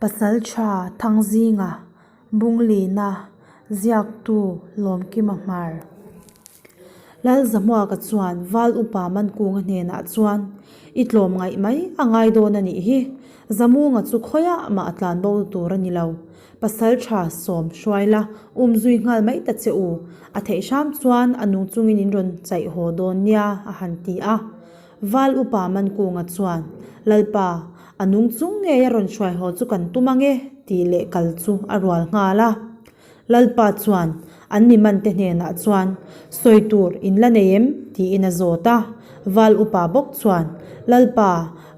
Pasalṭha Thangzinga Bunglina ziaktu Lawmkima Hmar. Lalzahmuaka chuan Val Upa Mankunga hnenah chuan, I tlawm ngaih mai a ngai dawn a nih hi. Zamunga chu khawiah mah a tlan bo tur a ni lo. Pasalṭha sawm hruai la, um zui nghal mai ta che u. A theih hram chuan a nung chungin in rawn chaih haw dawn nia, a han ti a. Val Upa Mankunga chuan, Lalpa, a nung chung ngei a rawn hruai haw chu kan tum ang e, tih leh kal chu a rual nghal a. Lalpa chuan an mi mante hnenah chuan, Sawi tur in la nei em? tiin a zawt a. Val Upa bawk chuan, Lalpa,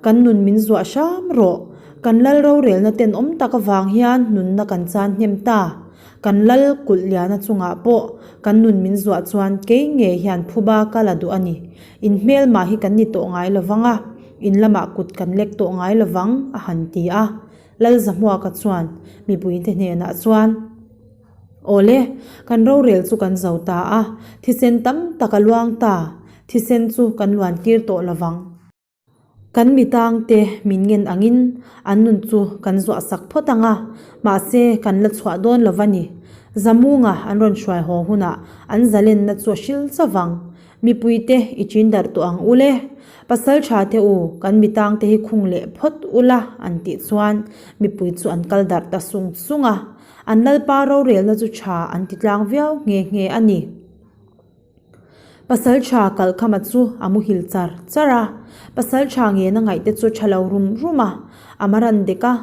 kan nun min zuah hram rawh. Kan lal rorelna tenawm tak avang hian nunna kan chan hnem ta. Kan lal kulh liana chungah pawh kan nun min zuah chuan kei ngei hian phuba ka la duh a ni. In hmelmah hi kan ni tawh ngai lo vang a, in lamah kut kan lek tawh ngai lo vang, a han ti a. Lalzahmuaka chuan mipuite hnenah chuan, Awle, kan rorel chu kan zo ta a, thisen tam tak a luang ta, thisen chu kan luan tir tawh lo vang. Kan mi tangte min ngen angin an nun chu kan zuah sak phawt ang a, mahse kan la chhuah dawn lo va ni. Zamunga an rawn hruai haw hunah an zalenna chu a hril chavang. Mipuite i chin darh tawh ang ule. Pasal tha te u, kan mi tangte hi khung leh phawt ula an tih chuan mipui chu an kal darh ta sung sung a. An lalpa rorelna chu tha an ti tlang viau nghe nghe a ni. Pasal tha kalkhama chu a muhil char char a. Pasal tha ngena ngaihte chu tha lo rum rum a, a maran dek a.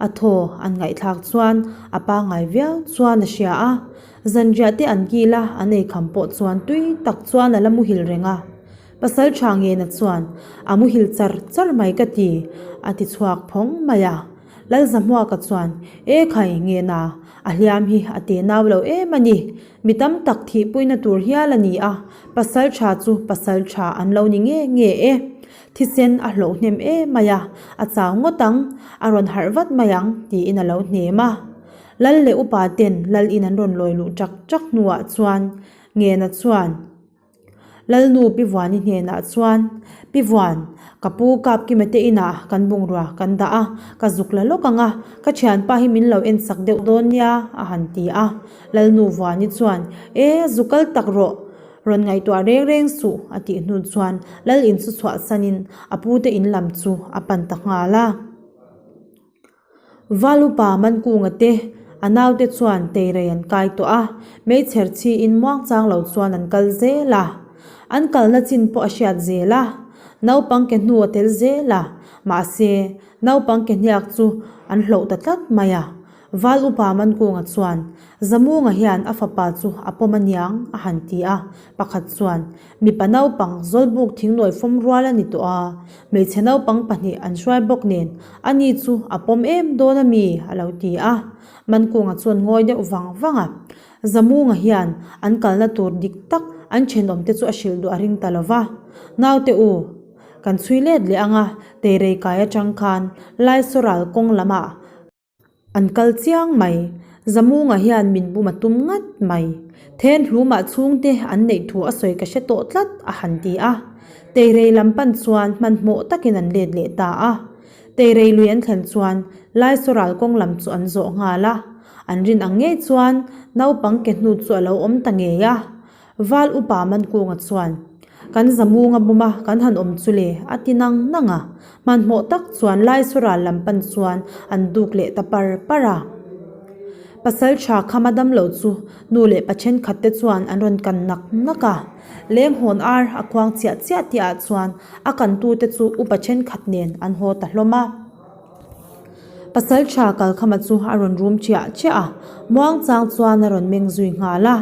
A thaw an ngaihthlak chuan a pangngai viau chuan a hria a, zanriah te an kil a, an eikham pawh chuan tui tak chuan a la muhil reng a. Pasal tha ngena chuan a muhil char char mai ka ti, a ti chhuak phawng mai a. Lalzahmuaka chuan, E khai ngena, a hliam hi a te nau lo em a ni. Mi tam tak thihpuina tur hial a ni a, pasal tha chu pasal tha an lo ni nge nge e. Thisen a hlawh hnem em mai a, a chau ngawt ang, a rawn harh vat mai ang, tiin a lo hnem a. Lal leh upa ten Lal in an rawn lawi luh chak chak hnuah chuan Ngena chuan Lalnu Pi Vuani hnenah chuan, Pi Vuan, ka pu Kapkima te inah kan bungrua kan dah a, ka zuk la lawk ang a, ka thianpa hi min lo en sak deuh dawn nia, a han ti a. Lalnu Vuani chuan, E, zu kal tak rawh, Rawn ngaihtuah reng reng suh, a tih hnu chuan Lal in chu chhuahsanin a pute in lam chu a pan ta nghal a. Valupa Mankunga te a naute chuan teirei an kai tawh a, meichher chhiin muangchang lo chuan an kal zel a. An kalna chin pawh a hriat zel a, naupang ke hnu a tel zel a, mahse naupang ke hniak chu an hloh ta tlat mai a. Val upa Mankunga chuan, Zamunga hian a fapa chu a pawm a niang, a han ti a. Pakhat chuan, Mipa naupang Zawlbuk thingnawi fawm rual a ni tawh a, hmeichhe naupang pahnih an hruai bawk nen, ani chu a pawm em dawn a mi? a lo ti a. Mankunga chuan ngawi deuh vang vang a. Zamunga hian an kalna tur dik tak an thenawmte chu a hrilh duh a ring ta lo va. Naute u, kan chhui let leh ang a, Teirei kai atang khan Laisoral kawng lamah An kal chiang mai. Zamunga hian min bum a tum ngat mai. Then hlumah chhungte an neih thu a sawi ka hre tawh tlat a han ti a. Teirei lam pan chuan hmanhmawh takin an let leh ta a. Teirei lui an thlen chuan Laisoral kawng lam chu an zawh nghal a. An rin ang ngei chuan naupang ke hnu chu a lo awm ta ngei a. Val upa Mankunga chuan, Kan zamunga buma kan han awm chu le, a ti nang nang a. Hmanhmawh tak chuan Laisoral lam pan chuan an duk leh ta par par a. Pasal tha khama dam lo chu nu leh pa thenkhat te chuan an rawn kan nak nak a. Leng hawn ar a khuang chiah chiah tih ah chuan a kantute chu upa thenkhat nen an haw ta hlawm a. Pasal tha Kalkhama chu a rawn rum chiah chiah a, muangchang chuan a rawn meng zui nghal a.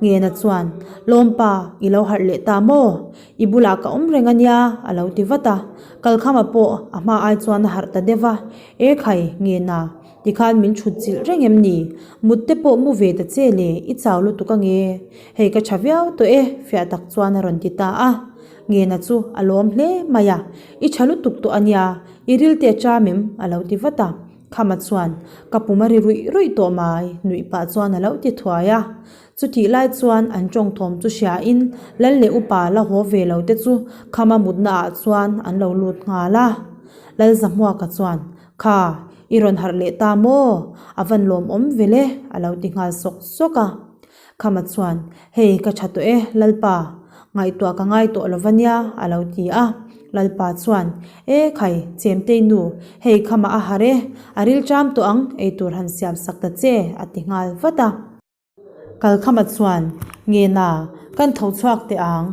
Ngena chuan, Lawmpa, i lo harh leh ta maw? I bulah ka awm reng a nia, a lo ti vat a. Kalkhama pawh a hma ai chuan a harh ta deuh a, E khai, Ngena, tikhan min chhut chilh reng em ni? Mut te pawh mu ve ta che le, i chau lutuk ange. Hei ka tha viau tawh e, fiah tak chuan a rawn ti ta a. Ngena chu a lawm hle mai a, I tha lutuk tawh a nia, i ril te a cham em? a lo ti vat a. Khama chuan, Ka pum a ri ruih ruih tawh mai, nuih pah chuan a lo ti thuai a. Chutih lai chuan an tawng thawm chu hriain Lal leh upa la haw ve lo te chu Khama mutna ah chuan an lo lut nghal a. Lalzahmuaka chuan, Kha! I rawn harh leh ta maw? A van lawmawm vele, a lo ti nghal sawk sawk a. Khama chuan, Hei, ka tha tawh e, Lalpa, ngaihtuah ka ngai tawh lo va nia, a lo ti a. Lalpa chuan, E khai, Chemtei nu, hei Khama a harh e, a rilṭam tawh ang, eitur han siam sak ta che, a ti nghal vat a. Kalkhama chuan, Ngena, kan tho chhuak teh ang,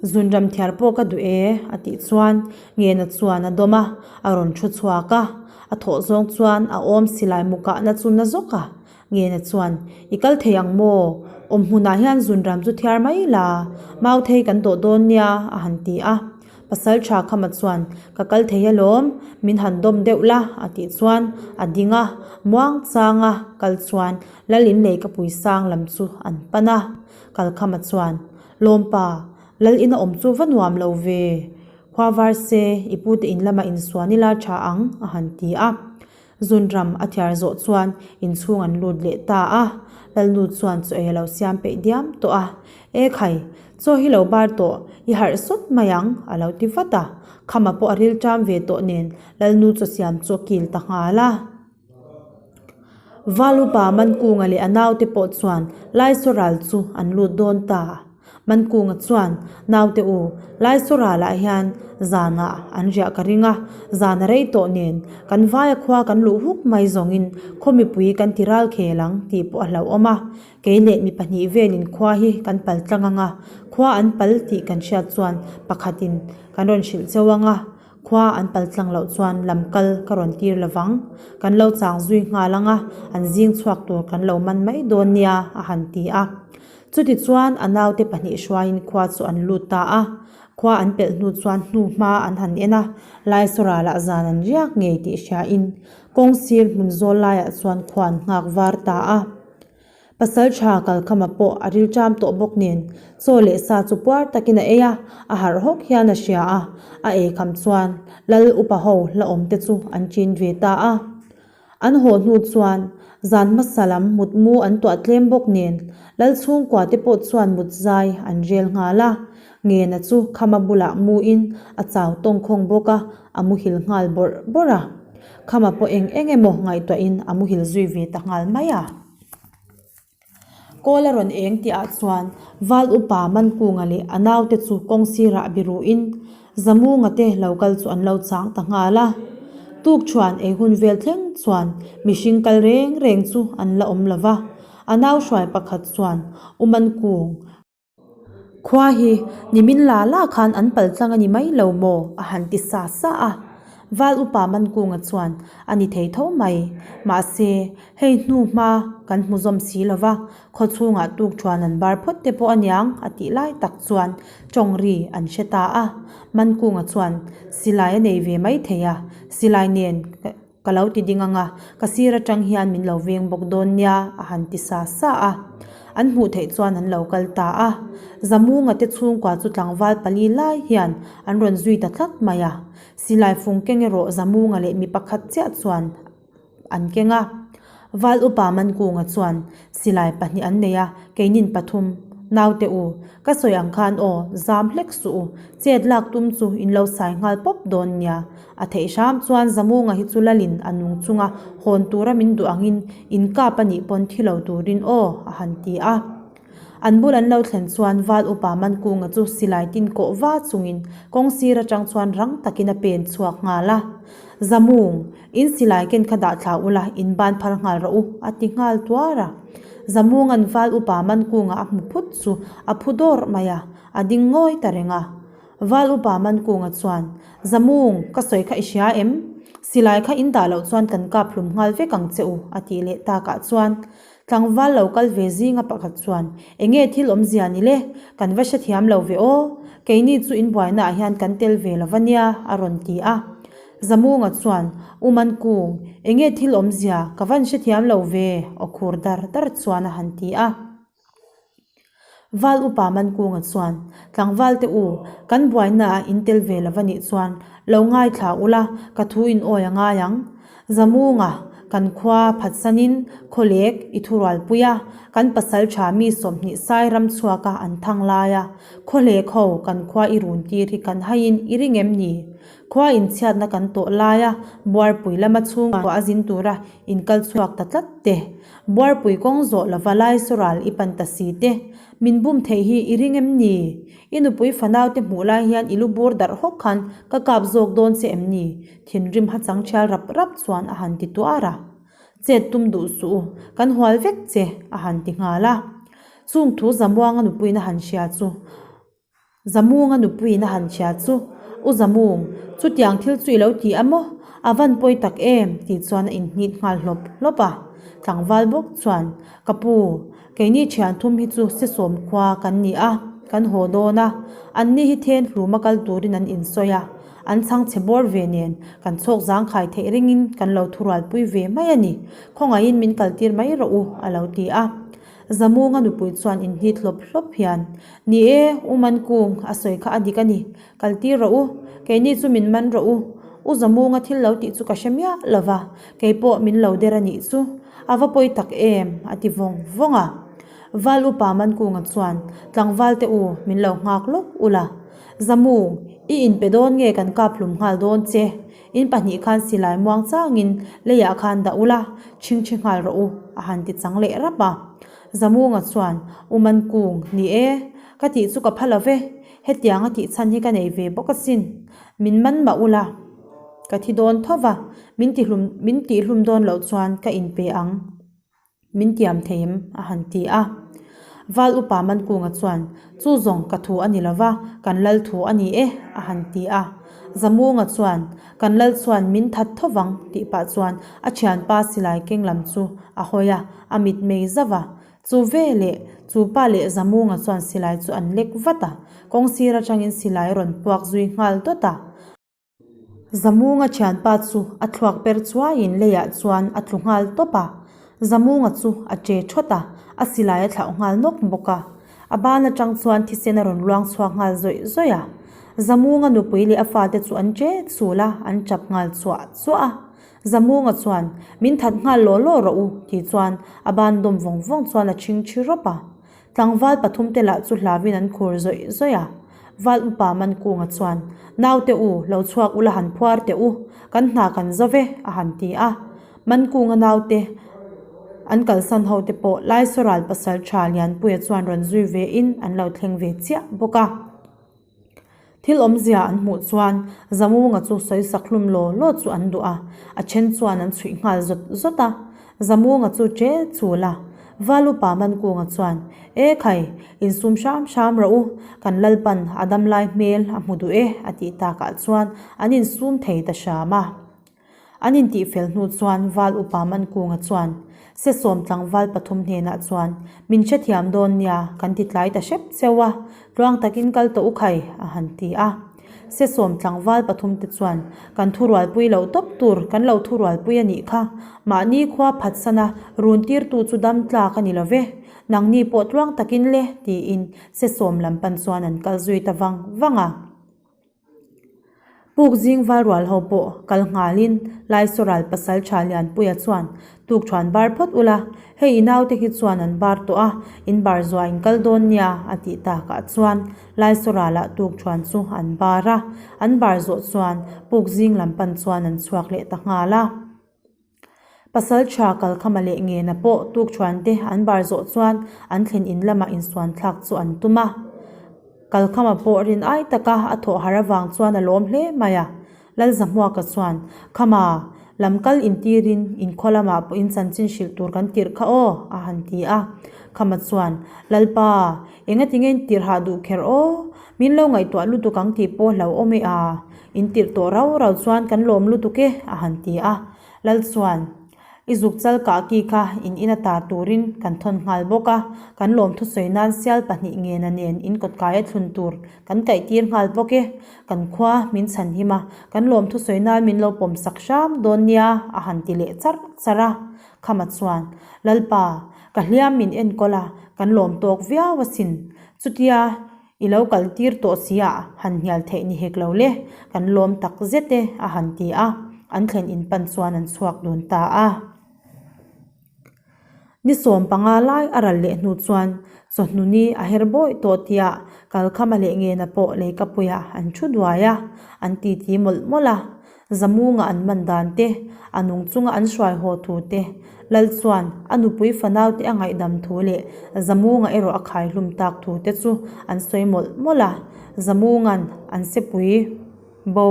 zunram thiar pawh ka duh e, a tih chuan Ngena chuan a dawm a, a rawn thu chhuak a. A thawh zawng chuan a awm silai mu kahna chu na zawk a. Ngena chuan, I kal thei ang maw? Awm hmunah hian zunram chu thiar mai la, Mauthei kan dawh dawn nia, a han ti a. Pasal tha Khama chuan, Ka kal thei alawm, min han dawm deuh la, a tih chuan a ding a, muang changa kal chuan Lal in lei ka pui sang lam chu an pan a. Kal Khama chuan, Lawmpa, Lal ina awm chu va nuam lo ve. Khua var se, i pute in lama insuan ila tha ang, a han ti a. Zunram a thiar zawh chuan inchhung an lut leh ta a, Lalnu chuan chaw ei a lo siam peih diam tawh a, E khai, chaw hi lo bar tawh, i harh sawt mai ang, a lo ti vat a. Khama pawh a ril ṭam ve tawh nen Lalnu chaw siam chu a kil ta nghal a. Valupa Mankunga leh a naute pawh chuan Laisaw ral chu an lut dawn ta. Mankunga chuan, Naute u, Laisaw ralah hian zanah an riah ka ring a, zan a rei tawh nen, kan vaia khua kan luh huk mai zawngin khaw mipui kan ti ral khel ang tih pawh a hlauhawm a. Kei leh mi pahnih velin khua hi kan pal tlang ang a, khua an pal tih kan hriat chuan pakhatin kan rawn hrilh cheu ang a, khua an pal tlang loh chuan lam kal ka rawn tir lo vang. Kan lo chang zui nghal ang a, an zing chhuak tur kan lo man mai dawn nia, a han ti a. Chutichuan a naute pahnih hruaiin khua chu an lut ta a, khua an pelh hnu chuan hnu hma an han en a, Laisaw lah zan an riak ngei tih hriain kawng sir hmun zawl laiah chuan khua an nghak var ta a. Pasal tha Kalkhama pawh a rilṭam tawh bawk nen chaw leh sa chu puar takin a ei a, a harh hawk hian a hria a, a eikham chuan Lal upa ho hla awmte chu an ṭin ve ta a. An haw hnu chuan zan hmasa lam mutmu an tuah tlem bawk nen Lal chhungkua te pawh chuan mut zai an rel nghal a. Ngena chu Khama bulah muin a chau tawngkhawng bawk a, a muhil nghal bawrh bawrh a. Khama pawh eng eng emaw ngaihtuahin a muhil zui ve ta nghal mai a. Kawl a rawn eng tih ah chuan Val upa Mankunga leh a naute chu kawng sirah biruhin Zamunga te lo kal chu an lo chang ta nghal a. Tukṭhuan ei hun vel thleng chuan mihring kal reng reng chu an la awm lo va. A nau hruai pakhat chuan U Mankung, Khua hi nimin la la khan an pal tlang a ni mai lo maw? a han ti sa sa a. Val upa Mankunga chuan a ni thei tho mai. Mahse, hei hnu hma kan hmu zawm si lo va, khaw chhungah tuk thuan an bar phawt te pawh a niang a tih lai tak chuan tawng ri an hre ta a. Mankunga chuan silai a nei ve mai thei a, silai nen Ka lo ti ding ang a, ka sir atang hian min lo veng bawk dawn nia, a han ti sa sa a. An hmuh theih chuan an lo kal ta a. Zamunga te chhungkua chu tlangval pali lai hian an rawn zui ta tlat mai a. Silai fung keng erawh Zamunga leh mi pakhat chiah chuan an keng a. Val upa Mankunga chuan silai pahnih an nei a, keinin pathum. Naute u, ka sawi ang khan aw, zam hlek suh u, chet lak tum chu in lo sai nghal pawp dawn nia. A theih hram chuan Zamunga hi chu lalin a nung chunga hawn tura min duh angin in kap a nih pawn thi lo turin aw, a han ti a. An bul an lo thlen chuan Val upa Mankunga chu silai tin kawh va chungin kawng sir atang chuan rang takin a pen chhuak nghal a. Zamung, in silai ken kha dah thla ula in ban phar nghal rawh u, a ti nghal tuar a. Zamunga'n Val upa Mankunga a hmu phut chu a phu dawrh mai a, a ding ngawi ta reng a. Val upa Mankunga chuan, Zamung, ka sawi kha i hria em? Silai kha in dah loh chuan kan kap hlum nghal vek ang che u, a tih leh takah chuan tlangval lo kal ve zinga pakhat chuan, Enge thil awmzia ni le? Kan va hrethiam lo ve aw. Keini chu in buainaah hian kan tel ve lo va nia, a rawn ti a. Zamunga chuan, U Mankung, enge thil awmzia ka van hrethiam lo ve, aw khur dar dar chuan a han ti a. Val upa Mankunga chuan, Tlangvalte u, kan buainaah in tel ve lo va nih chuan lo ngaithla ula, ka thu in awi a ngai ang. Zamunga, kan khua phatsanin khawlek i thurualpui a, kan pasal tha mi 20 sai ram chhuaka an thang lai a, khawlek ho kan khua i run tir hi kan haiin i ring em ni? Khua inchhiatna kan tawh laia Buarpui lama chhungkua a zin tura inkal chhuak ta tlat te, Buarpui kawng zawh lova Laisaw ral i pan ta si te, min bum theih hi i ring em ni? I nupui fanaute hmuh lai hian i lu bur darh hawk khan ka kap zawk dawn che em ni? Thinrim hachang thial rap rap chuan a han ti tuar a. Chet tum duh suh u, kan hual vek che, a han ti nghal a. Chung thu Zamuanga nupuiin a han hria chu, Zamunga nupuiin a han hria chu, U Zamung, chutiang thil chu i lo ti a maw? A van pawi tak em? tih chuan a inhnit nghal hlawp hlawp a. Tlangval bawk chuan, Ka pu, keini thian thum hi chu Sesawm khua kan ni a, kan haw dawn a, anni hi then hluma kal turin an insawi a. An chhang chhe bawr ve nen, kan chhawk zangkhai theih ringin kan lo thurualpui ve mai a ni. Khawngaihin min kaltir mai rawh u, a lo ti a. Zamunga nupui chuan inhnit hlawp hlawp hian, Ni e, U Mankung, a sawi kha a dik a ni. Kaltir rawh u. Keini chu min man rawh u. U Zamunga thil lo tih chu ka hre miah lo va, kei pawh min lo der a nih chu. A va pawi tak em, a ti vawng vawng a. Val upa Mankunga chuan, Tlangval te u, min lo nghak lawk ula. Zamu, i inpe dawn nge kan kap hlum nghal dawn che? In pahnih khan silai muang changin leiah khan dah ula, chhingchhi nghal rawh u, a han ti chang leh rap a. Zamunga chuan, U Mankung, ni e, ka tih chu ka pha lo ve, hetiang a tih chhan hi ka nei ve bawk asin. Min man mah ula, ka thi dawn tho va, min tihlum, min tihhlum dawn loh chuan ka inpe ang. Min tiam thei em? a han ti a. Val upa Mankunga chuan, Chu zawng ka thu a ni lo va, kan lal thu a ni e, a han ti a. Zamunga chuan, Kan lal chuan min that tho vang, tih pah chuan a thianpa silai keng lam chu a hawi a, a mitmei zauh a. Chu ve leh, chu pa leh Zamunga chuan silai chu an lek vat a, kawng sir atangin silai a rawn puak zui nghal dawt a. Zamunga thianpa chu a thluak per chuaiin leiah chuan a tlu nghal tawp a, Zamunga chu a che thawt a, a silai a thlauh nghal nawk bawk a. A ban atang chuan thisen a rawn luang chhuak nghal zawih zawih a. Zamunga nupui leh a fate chu an che chul a, an tap nghal chuah chuah a. Zamunga chuan, Min that nghal law law rawh u, tih chuan a ban dawm vawng vawng chuan a chhing thi rawp a. Tlangval pathumte lah chu hlauin an khur zawih zawih a. Val upa Mankunga chuan, Naute u, lo chhuak ula han phuar teh u, kan hna kan zo ve, a han ti a. Mankunga naute an kalsan hote pawh Laisaw ral pasal tha Lianpuia chuan rawn zui vein an lo thleng ve chiah bawk a. Thil awmzia an hmuh chuan Zamunga chu sawi sak hlum law law chu an duh a, a then chuan an chhuih nghal zawt zawt a. Zamunga chu che chul a, Valupa Mankunga chuan, E khai, insum hram hram rawh u, kan Lalpan a damlai hmel a hmu duh e a tih takah chuan an insum thei ta hram a. An intihfel hnu chuan Val upa Mankunga chuan Sesawm tlangval pathum hnenah chuan, Min hrethiam dawn nia, kan ti tlai ta hrep cheu a, tluang takin kal tawh u khai, a han ti a. Sesawm tlangval pathum te chuan, Kan thurualpui loh tawp tur kan lo thurualpui a nih kha, mahni khua phatsana run tirtu chu dam tlak a ni lo ve, nangni pawh tluang takin le, tiin Sesawm lam pan chuan an kal zui ta vang vang a. Puk zing val rual ho pawh kal nghalin Laisaw ral pasal tha Lianpuia chuan tukṭhuan bar phawt ula, hei i naute hi chuan an bar tawh a, in bar zuah in kal dawn nia a tih takah chuan Laisaw ralah tukṭhuan chu an bar a, an bar zawh chuan puk zing lam pan chuan an chhuak leh ta nghal a. Pasal tha Kalkhama leh Ngena pawh tukṭhuante an bar zawh chuan an thlen in lamah insuan thlak chu an tum a. Kalkhama pawh rin ai taka a thawh har avang chuan a lawm hle mai a. Lalzahmuaka chuan, Khama, lam kal intirin inkhaw lamah pawh in chanchin hrilh tur kan tirh kha aw, a han ti a. Khama chuan, Lalpa, engati nge in tirh hah duh kher aw? Min lo ngaihtuah lutuk ang tih pawh hlauhawm e a. In tirh tawh rau rau chuan kan lawm lutuk e, a han ti a. Lal chuan, I zuk chal kah ki kha in in ata turin kan thawn nghal bawk a, kan lawm thusawi nan sial pahnih ngena nen in kawt kai a thlun tur kan kaih tir nghal bawk e. Kan khua min chhan him a, kan lawm thusawi nan min lo pawm sak hram dawn nia, a han ti leh charh charh a. Khama chuan, Lalpa, ka hliam min enkawl a, kan lawm tawk viau asin. Chutia I lo kal tir tawh si a, han hnial theih ni hek lo le, kan lawm tak zet e, a han ti a, an thlen in pan chuan an chhuak dun ta a. Ni 15 lai a ral leh hnu chuan chawhnu ni a her bawih tawh tihah Kalkhama leh Ngena pawh leikapuiah an thu duai a, an titi mawlh mawlh a. Zamunga an man dan te, a nung chunga an hruai haw thu te, Lal chuan a nupui fanau te a ngaihdam thu leh Zamunga erawh a khaihlum tak thu te chu an sawi mawlh mawlh a. Zamunga'n an sepui bo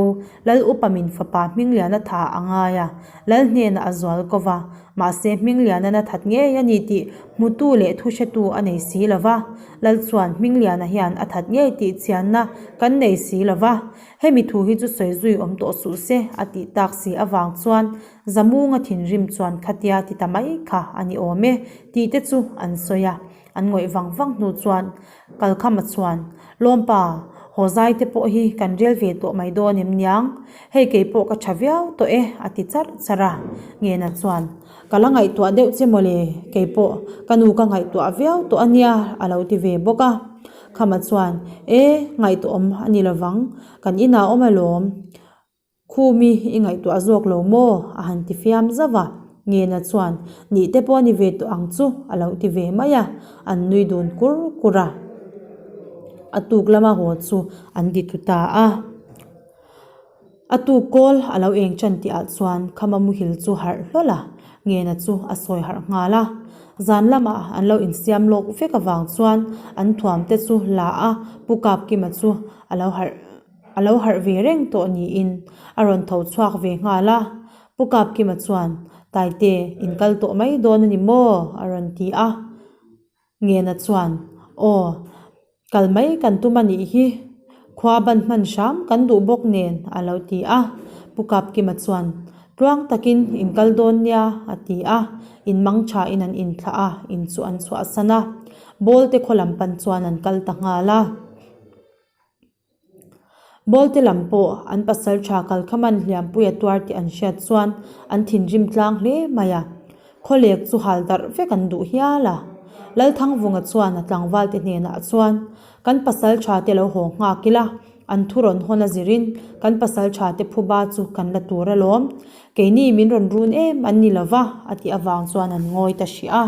Lal upa min fapa Hmingliana tha a ngai a, Lal hnenah a zual ko va, mahse Hmingliana'n a that ngei a ni tih hmutu leh thu hretu a nei si lo va. Lal chuan Hmingliana hian a that ngei tih chianna kan nei si lo va, Hemi thu hi chu sawi zui awm tawh suh se, a tih tak si avang chuan Zamunga thinrim chuan khatia ti ta mai kha a ni awm e tih te chu an sawi a. An ngawih vang vang hnu chuan Kalkhama chuan, Lawmpa, haw zai te pawh hi kan rel ve tawh mai dawn em niang? Hei kei pawh ka tha viau tawh e, a ti charh charh a. Ngena chuan, Ka la ngaihtuah deuh che mawle, kei pawh ka nu ka ngaihtuah viau tawh a nia, a lo ti ve bawk a. Khama chuan, E, ngaihtuahawm a ni lovang, kan inah awm alawm. Khumi i ngaihtuah zawk lo maw? a han ti fiam zauh a. Ngena chuan, Nih te pawh a ni ve tawh ang chu, a lo ti ve mai a, an nui dun kur kur a. A tuk lama haw chu an ti tlu ta a. A tuk kawl a lo eng ṭan tihah chuan Khama muhil chu harh hlawl a, Ngena chu a sawi harh nghal a. Zan lamah an lo insiam lawk vek avang chuan an thuam te chu la a, Pu Kapkima chu a lo harh a lo harh ve reng tawh niin a rawn tho chhuak ve nghal a. Pu Kapkima chuan, Taite, in kal tawh mai dawn a ni maw? a rawn ti a. Ngena chuan, Aw, kal mai kan tum a nih hi, khua ban hman hram kan duh bawk nen, a lo ti a. Pu Kapkima chuan, Tluang takin in kal dawn nia, a ti a. In mang thain an inthlah a, in chu an chhuahsan a. Bawlte khaw lam pan chuan an kal ta nghal a. Bawlte lam pawh an pasal tha kalkhaman hliampui a tuar tih an hriat chuan an thinrim tlang hle mai a, khawlek chu hal darh vek an duh hial a. Lalthangvunga chuan a tlangvalte hnenah chuan, Kan pasal tha te lo haw nghak ila, an thu rawn hawn a zirin kan pasal tha te phuba chu kan la tur alawm. Keini min rawn run em an ni lova, a tih avang chuan an ngawi ta hrih a.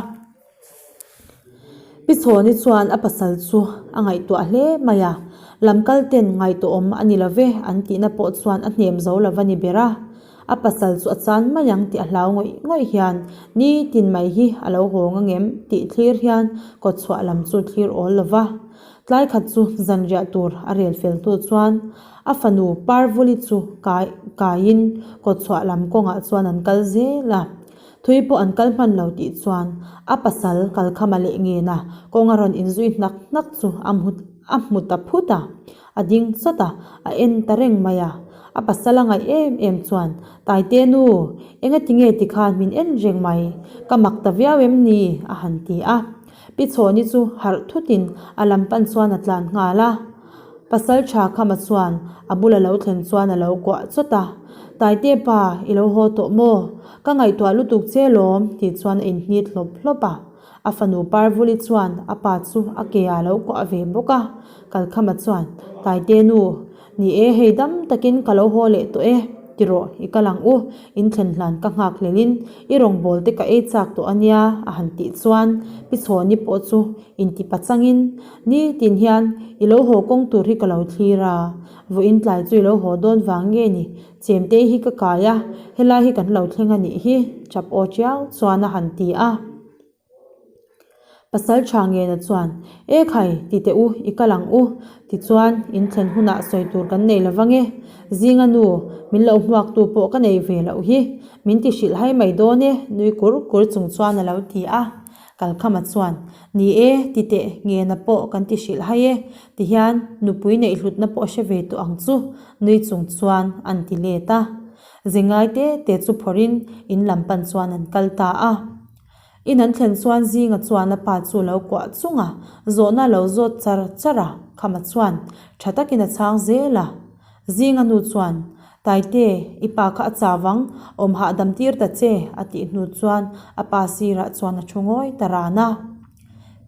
Pi Chhawni chuan a pasal chu a ngaihtuah hle mai a, lam kal ten ngaihtuahawm a ni lo ve an tihna pawh chuan a hnem zo lo va ni ber a. A pasal chu a chan mai ang tih a hlau ngawih ngawih hian nitin mai hi a lo hawng angem tih thlir hian kawtchhuah lam chu thlir awl lo va. Tlai khat chu zanriah tur a rel fel hnu chuan a fanu Parvuli chu kai kaiin kawtchhuah lam kawngah chuan an kal zel a. Thui pawh an kal hman lo tih chuan a pasal kalkhama leh ngena kawng a rawn inzui hnak hnak chu a hmu a hmu ta phut a, a ding chawt a, a en ta reng mai a. A pasal a ngaih em em chuan, Taite nu, engati nge tikhan min en reng mai, ka mak ta viau em ni? a han ti a. Pi Chhawni chu harh thutin a lam pan chuan a tlan nghal a. Pasal tha Khama chuan a bula lo thlen chuan a lo kuah chawt a, Taite pa, i lo haw tawh maw? Ka ngaihtuah lutuk che lawm, tih chuan a inhnit hlawp hlawp a. A fanu Parvuli chuan a pa chu a ke ah lo kuah ve bawk a. Kalkhama chuan, Taite nu, Ni e, hei dam takin ka lo haw leh tawh e, ti rawh, i kal ang u, in thlen hlan ka nghak hlelin i rawngbâwl te ka ei châk tawh a nia, a han tih chuan Pi Chhawni pawh chu inti pachangin, Nitin hian i lo haw kawng tur hi ka lo thlir a, vawiin tlai chu i lo haw dawn vang nge ni, chemte hi ka kai a, helai hi kan lo thleng a nih hi, chap aw tiau chuan a han ti a. Pasal tha ngena chuan, E khai, ti teh u, i kal ang u. Tichuan, in thlen hunah sawi tur kan nei lo vang e. Zinga nu, min lo hmuaktu pawh ka nei ve loh hi. Min ti hrilh hai mai dawn e, nui kur kur chung chuan a lo ti a. Kalkhama chuan, Ni e, ti teh, ngena pawh kan ti hrilh hai e. Tihian, nupui neih hlutna pawh a hre ve tawh ang chu, nui chung chuan an ti let a. Zingai te te chu phawrhin in lam pan chuan an kal ta a. In an thlen chuan Zinga chuan a pa chu lo kuah chung a, zawhna a lo zawt char char a, Khama chuan tha takin a chhang zel a. Zinga nu chuan, Taite, i pa kha a chau ang, awm hahdam tir ta che, a tih hnu chuan a pa sirah chuan a thu ngawi ta ran a.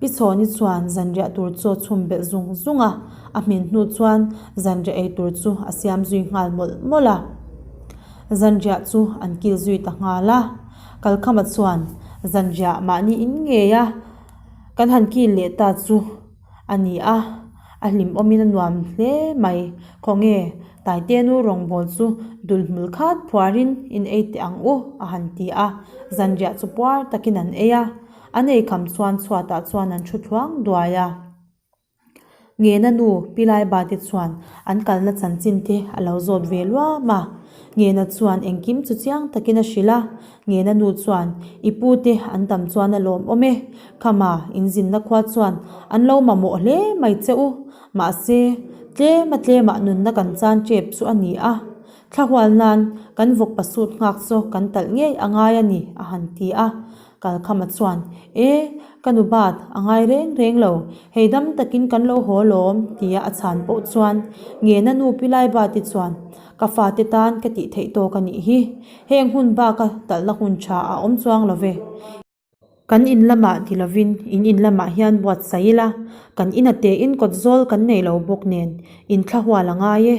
Pi Chhawni chuan zanriah tur chu a chhum belh zung zung a, a hmin hnu chuan zanriah ei tur chu a siam zui nghal mawlh mawlh a. Zanriah chu an kil zui ta nghal a. Kalkhama chuan, Zanriah mahni in ngei a, kan han kil leh ta chu a ni a, a hlimawmin a nuam hle mai. Khawnge Taitenu rawngbâwl chu dul hmul khat phuarin in ei teh ang u a han ti a, zanriah chu puar takin an ei a, an eikham chuan chhuatah chuan an thu thluang duai a. Ngena nu Pi Laiba te chuan an kalna chanchin te a lo zawt ve luam a. Ngena chuan engkim chu chiang takin a hrilh a. Ngena nu chuan, I pu te an tam chuan a lawmawm e. Khama inzinna khua chuan an lo mamawh hle mai che u. Mahse, tlema tlemah nunna kan chan tep chu a ni a. Thlahual nan kan vawk pasut nghak chu kan talh ngei a ngai a ni, a han ti a. Kalkhama chuan, E, ka nu bat, a ngai reng reng lo, hei dam takin kan lo haw lawm, tia a chhan pawh chuan Ngena nu Pi Laibati chuan, Ka fate tan ka tih theih tawk a nih hi, heng hun baka talhna hun tha a awm chuang lo ve. Kan in lamah ti lovin in in lamah hian buatsaih ila, kan ina tein kawt zawl kan nei lo bawk nen in thla hual a ngai e,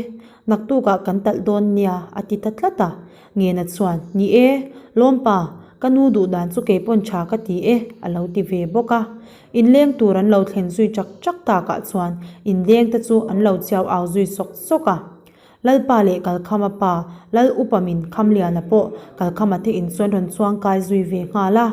naktukah kan talh dawn nia, a ti ta tlat a. Ngena chuan, Ni e, Lawmpa, ka nu duh dan chu kei pawn tha ka ti e, a lo ti ve bawk a. Inleng tur an lo thlen zui chak chak takah chuan inleng te chu an lo chiau au zui sawk sawk a. Lalpa leh Kalkhama pa, Lal Upa min Khamliana pawh Kalkhama te in chuan rawn chuang kai zui ve nghal a.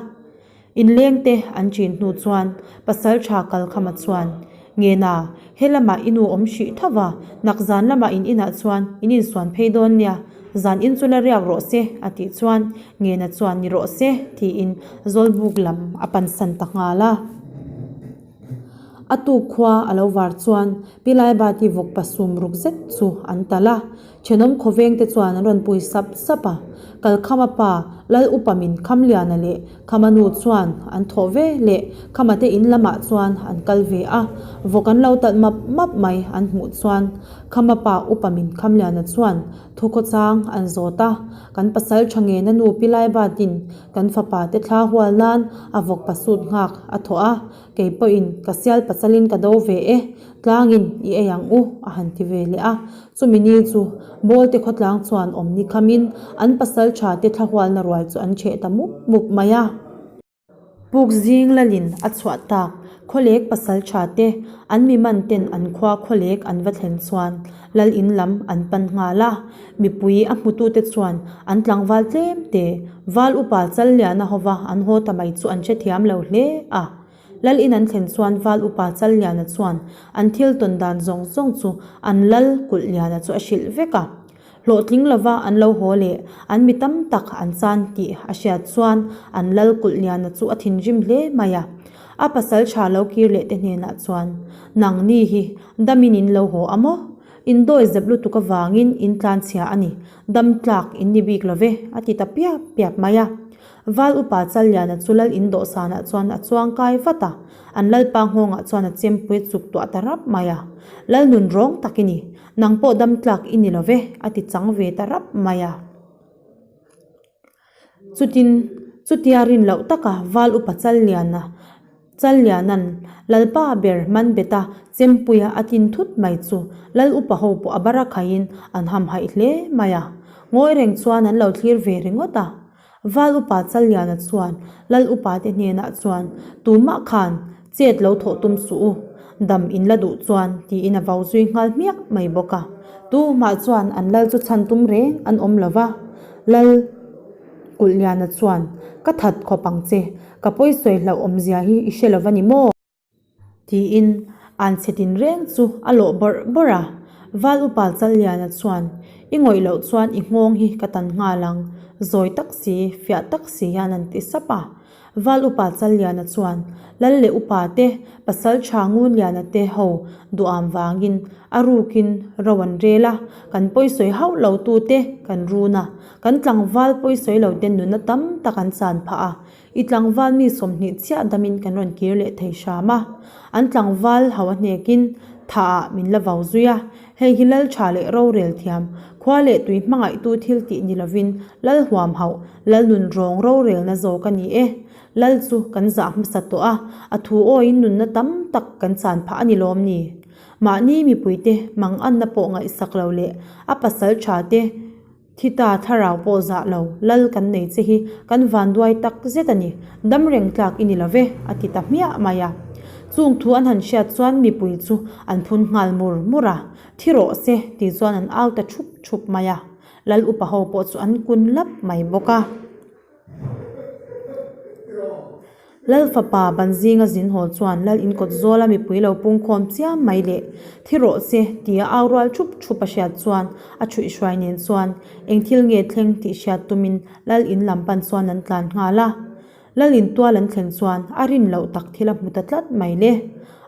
Inleng te an chin hnu chuan pasal tha Kalkhama chuan, Ngena, he lamah i nu awm hrih tho va, nak zan lamah in inah chuan in insuan phei dawn nia, zan in chu la riak rawh se, a tih chuan Ngena chuan ni rawh se, tiin Zawlbuk lam a pansan ta nghal a. A tuk khua a lo var chuan Pi Laibati vawk pasum ruk zet chu an talh a, thenawm khawveng te chuan an rawn pui sap sap a. Kalkhama pa Lal Upa min Khamliana leh Khama nu chuan an thawh ve leh Khama te in lamah chuan an kal ve a, vawk an lo talh map map mai an hmuh chuan Khama pa Upa min Khamliana chuan Thukhawchang an zawt a, kan pasal tha ngena nu Pi Laibatin kan fapa te thla hual nan a vawk pasut nghak a thawh a, kei pawhin ka sial pasalin ka do ve e, tlangin i ei ang u a han ti ve leh a. Chumi ni chu Bawlte khawtlang chuan awm ni khamin an pasal tha te thla hualna ruai chu an chheh ta mup mup mai a. Puk zing lalin a chhuah tak Khawlek pasal tha te an mi man ten an khua Khawlek an va thlen chuan lal in lam an pan nghal a, mipui a hmutute chuan an tlangval tlem te val upa Challiana hova an haw ta mai chu an hrethiam lo hle a. Lal in an thlen chuan val upa Challiana chuan an thil tawn dan zawng zawng chu an lal Kulhliana chu a hrilh vek a. Hlawhtling lova an lo haw leh an mi tam tak an chan tih a hriat chuan an lal kulh liana chu a thinrim hle mai a. A pasal tha lo kir leh te hnenah chuan, Nangni hi damin in lo haw a maw? In dawi zep lutuk avangin in tlanchhia a ni, dam tlak in ni bik lo ve, a ti ta piap piap mai a. Val upa Challiana chu lal in dawhsanah chuan a chuang kai vat a, an lalpa nghawngah chuan a chempui chuk tuah ta rap mai a. Lal nun rawng tak i ni, Nang pawh dam tlak i ni lo ve, a ti chang ve ta rap mai a. Chutin, chutia rin loh taka Val upa Challiana, Challiana'n Lalpa ber man bet a Chempuia a tin thut mai chu Lal upa ho pawh a bara khaiin an hamhaih hle mai a. Ngawi reng chuan an lo thlir ve ringawt a. Val upa Challiana chuan Lal upa te hnenah chuan, Tumah khan chet lo thawh tum suh u, dam in la duh chuan, tiin a vau zui nghal hmiak mai bawk a. Tumah chuan an lal chu chhan tum reng an awm lo va. Lal Kulhliana chuan, Ka that khawp ang che, ka pawisawi hlauh awmzia hi i hre lo va ni maw? Tiin an chhe tin reng chu a lawh bawrh bawrh a. Val upa Challiana chuan, I ngawih loh chuan i nghawng hi ka tan nghal ang, zawi tak si, fiah tak si hian an ti sap a. Val upa Challiana chuan, Lal leh upa te, pasal tha Ngunliana te ho duham vangin a rukin ro an rel a, kan pawisawi hauh lo tute kan run a, kan tlangval pawisawi lo te nunna tam tak an chan phah a, I tlangval mi 20 chiah damin kan rawn kir leh thei hram a. An tlangval ho a hnekin tha ah min la vau zui a. Hei hi lal tha leh rorel thiam, khua leh tui hmangaihtu thil tih ni lovin lal huam hauh, lal nun rawng rorelna zawk a ni e. Lal chu kan zah hmasa tawh a, a thu awiin nunna tam tak kan chan phah a ni lawm ni? Mahni mipuite manganna pawh ngaihsak lo leh a pasal tha te. Thi ta thlarau pawh zah lo, lal kan nei che hi kan vanduai tak zet a ni, dam reng tlak i ni lo ve, a ti ta hmiah mai a. Chung thu an han hriat chuan mipui chu an phun nghal mur mur a, thi rawh se tih chuan an au ta thup thup mai a, lal upa ho pawh chu an kun lap mai bawk a. Lal fapa ban zinga zin haw chuan Lal inkawt zawla mipui lo pungkhawm chiam mai leh thi rawh se tia au rual thup thup a hriat chuan a thuihhruai nen chuan eng thil nge thleng tih hriat tumin Lal in lam pan chuan an tlan nghal a. Lal in tual an thlen chuan a rin loh tak thil a hmu ta tlat mai le.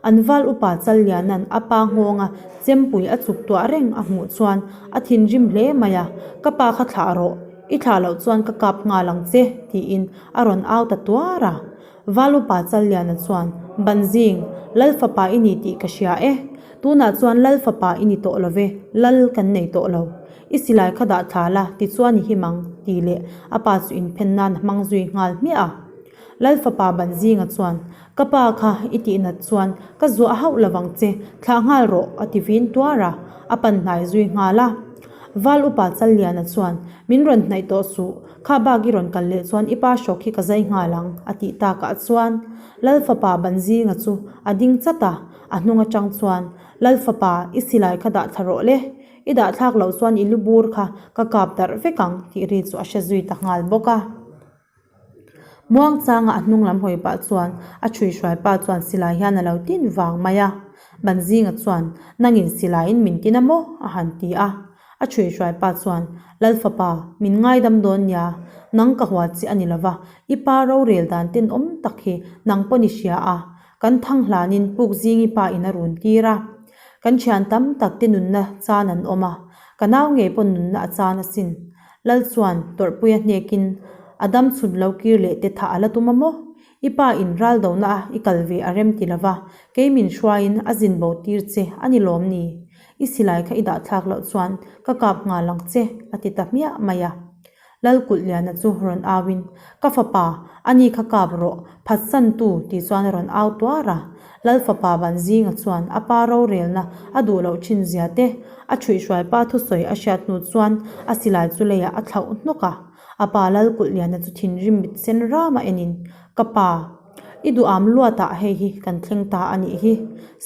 An val upa Challiana'n a pa nghawnga chempui a chuk tuah reng a hmuh chuan a thinrim hle mai a, Ka pa kha thlah rawh, i thlah loh chuan ka kap nghal ang che tiin a rawn au ta tuar a. Val upa Challiana chuan, Banzing, Lal fapa i ni tih ka hria e. Tunah chuan Lal fapa i ni tawh lo ve, Lal kan nei tawh lo. I silai kha dah thla la, tichuan i him ang, tih leh a pa chu inphen nan a hmang zui nghal hmiah a. Lal fapa Banzinga chuan, Ka pa kha i tih nat chuan ka zuah hauh lo vang che, thlah nghal rawh, a ti vin tuar a, a pan hnai zui nghal a. Val upa Challiana chuan, Min rawn hnaih tawh suh, kha bak i rawn kal leh chuan i pa hrawk hi ka zai nghal ang, a tih takah chuan Lal fapa Banzinga chu a ding chat a, a hnung atang chuan, Lal fapa, i silai kha dah thla rawh le, i dah thlak loh chuan i lu bur kha ka kap darh vek ang, tih ri chu a hre zui ta nghal bawk a. Muangchanga a hnung lam hawi pah chuan a chhuihruai pa chuan silai hian a lo tin vang mai a. Banzinga chuan, Nangin silaiin min tin a maw? a han ti a. A chhuihruai pa chuan, Lal fapa, min ngaidam dawn nia, nang ka hua chi a ni lova, i pa rorel dan tenawm tak hi nang pawn i hria a, kan thang hlanin puk zingi pa in a run tir a. Kan thian tam tak te nunna chan an awm a, ka nau ngei pawn nunna a chan asin. Lal chuan tawrhpuia hnekin a dam chhun lo kir leh te thah a la tum a maw? I pa in ral dona a i kal ve a rem ti lova, kei min hruaiin a zin bo tir che a ni lawm ni? I silai kha i dah thlak loh chuan ka kap nghal ang che a ti ta hmiah mai a. Lal kulh liana chu rawn auin, Ka fapa, ani kha kap rawh, phatsantu tih chuan a rawn au tuar a. Lal fapa Vanzinga chuan a pa rorelna a duh loh thin zia te, a thuihhruai pa thusawi a hriat hnu chuan a silai chu leiah a thlauh hnawk a. A pa Lal Kulhliana chu thinrim mit sen rama enin, Ka pa, i duham luatah hei hi kan thleng ta a nih hi.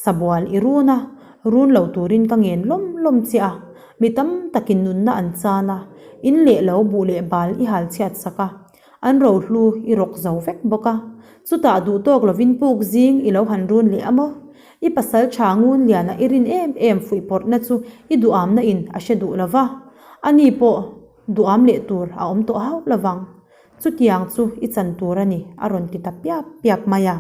Sabual i run a, run lo turin ka ngen lawm lawm che a. Mi tam takin nunna an chan a, in leh lo buh leh bal i hal chhiat sak a. An rohlu i rawk zo vek bawk a, chutah duh tawk lovin puk zing i lo han run leh a maw? I pasal tha ngun liana i rin em em fuihpawrhna chu i duhamna in a hre duh lo va, ani pawh duham leh tur a awm tawh hauh lovang. Chutiang chu i chan tur a ni, a rawn ti ta piap piap mai a.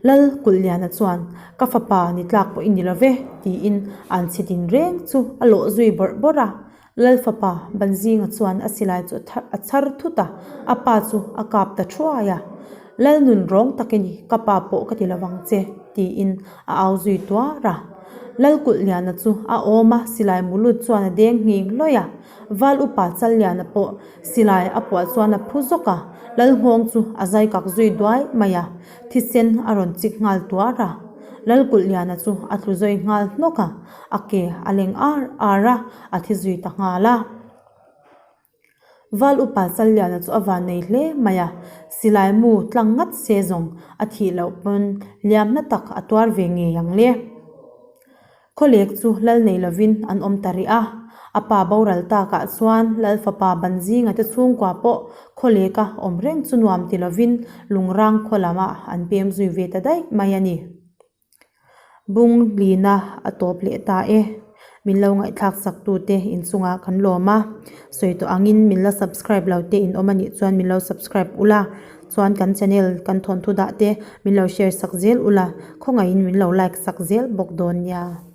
Lal Kulhliana chuan, Ka fapa ni tlak pawh i ni lo ve, tiin an chhe din reng chu a lawh zui bawrh bawrh a. Lal fapa Banzinga chuan a silai chu a chhar thut a, a pa chu a kap ta thuai a. Lal nun rawng tak i ni, ka pa pawh ka ti lo vang che, tiin a au zui tuar a. Lal Kulhliana chu a awm a, silai mulut chuan a deng nghing hlawih a. Val upa Challiana pawh silai a puah chuan a phu zawk a, Lalnghawng chu a zai kak zui duai mai a, thisen a rawn chik nghal tuar a. Lalkulhliana chu a tlu zawi nghal hnawk a, a ke a leng ar ar a, a thi zui ta nghal a. Val upa Challiana chu a van nei hle mai a, silai mu tlang ngat se zawng a thih loh pawn liam hla tak a tuar ve ngei ang le. Khawlek chu lal nei lovin an awm ta rih a, a pa boral takah chuan lal fapa Banzinga te chhungkua pawh khawleka awm reng chu nuam ti lovin lungrang khaw lamah an pem zui ve ta daih mai a ni. Bung lina a tawp leh ta e. Min lo ngaihthlak sak tute inchungah kan lawm a, sawi tawh angin min la subscribe lo te in awm a nih chuan min lo subscribe ula. Chuan kan channel kan thawnthu dah te min lo share sak zel ula, khawngaihin min lo like sak zel bawk dawn nia.